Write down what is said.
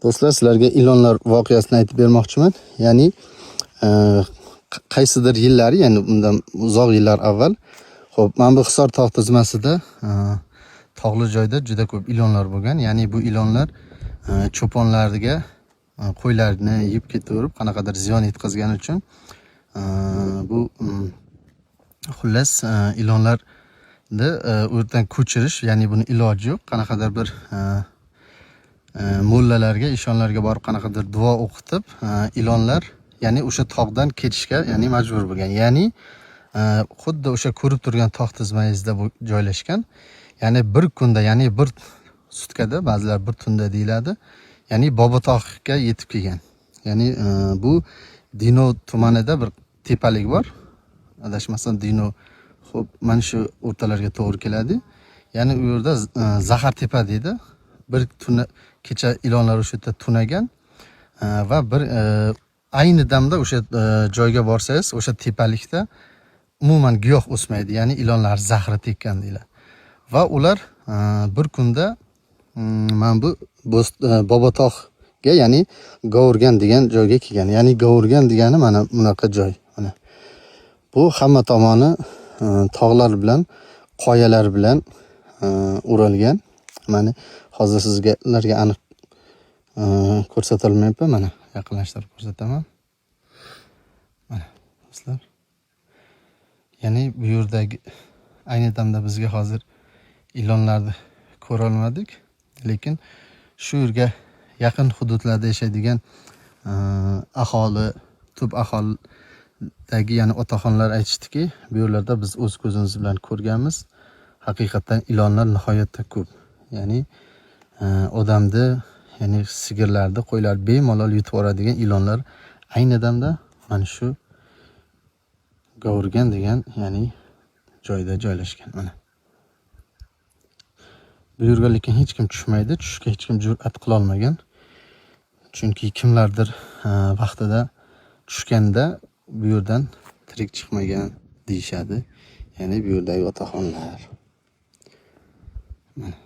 Do'stlar, sizlarga ilonlar voqeasini aytib bermoqchiman. Ya'ni qaysidir yillari, ya'ni undan uzoq yillar avval, xo'p, mana bu Hisor tog' tizmasida tog'li joyda juda ko'p ilonlar bo'lgan. Ya'ni bu ilonlar cho'ponlarga qo'ylarni yeb ketaverib, qanaqadir ziyon yetkazgani uchun bu xullas ilonlarni u yerdan ko'chirish, ya'ni buni iloji yo'q. Qanaqadir bir mullalarga, ishonlarga borib qanaqadir duo o'qitib, ilonlar ya'ni o'sha tog'dan ketishga ya'ni majbur bo'lgan. Ya'ni xuddi o'sha ko'rib turgan tog' tizmangizda bu joylashgan. Ya'ni bir kunda, ya'ni bir sutkada, ba'zilar bir tunda deyiladi. Ya'ni Bobotog'ga yetib kelgan. Ya'ni bu Dino tumanida bir tepalik bor. Adashmasam Dino, xo'p, mana shu o'rtalarga to'g'ri keladi. Ya'ni u yerda Zahar tepa deydi. Bir tuni kecha ilonlar o'sha yerda tunagan va bir ayni damda o'sha joyga borsangiz, o'sha tepalikda umuman giyoh o'smaydi. Ya'ni ilonlar zahri tekkan deyiladi. Va ular bir kunda mana bu Bobotog'ga, ya'ni Govurgan degan joyga kelgan. Ya'ni Govurgan degani mana bunaqa joy. Mana bu hamma tomoni tog'lar bilan, qoyalar bilan o'ralgan. Mana hozir sizga ularga aniq ko'rsatolmayapman. Mana yaqinlashtirib ko'rsataman. Mana do'stlar. Ya'ni bu yerdagi ayni damda bizga hozir ilonlarni ko'ra olmadik, lekin shu yerga yaqin hududlarda yashaydigan aholi, tub aholidagi, ya'ni otaxonlar aytishdiki, bu yerlarda biz o'z ko'zimiz bilan ko'rganmiz. Haqiqatdan ilonlar nihoyatda ko'p. Ya'ni odamni, ya'ni sigirlarni, qo'ylar bemalol yutib yuboradigan ilonlar ayni damda mana shu Govurgan degan, ya'ni joyda joylashgan mana. Bu yerga lekin hech kim tushmaydi, tushishga hech kim jur'at qila olmagan. Chunki kimlardir vaqtida tushganda bu yerdan tirik chiqmagan deyishadi. Ya'ni bu yerdagi otaxonlar. Mana.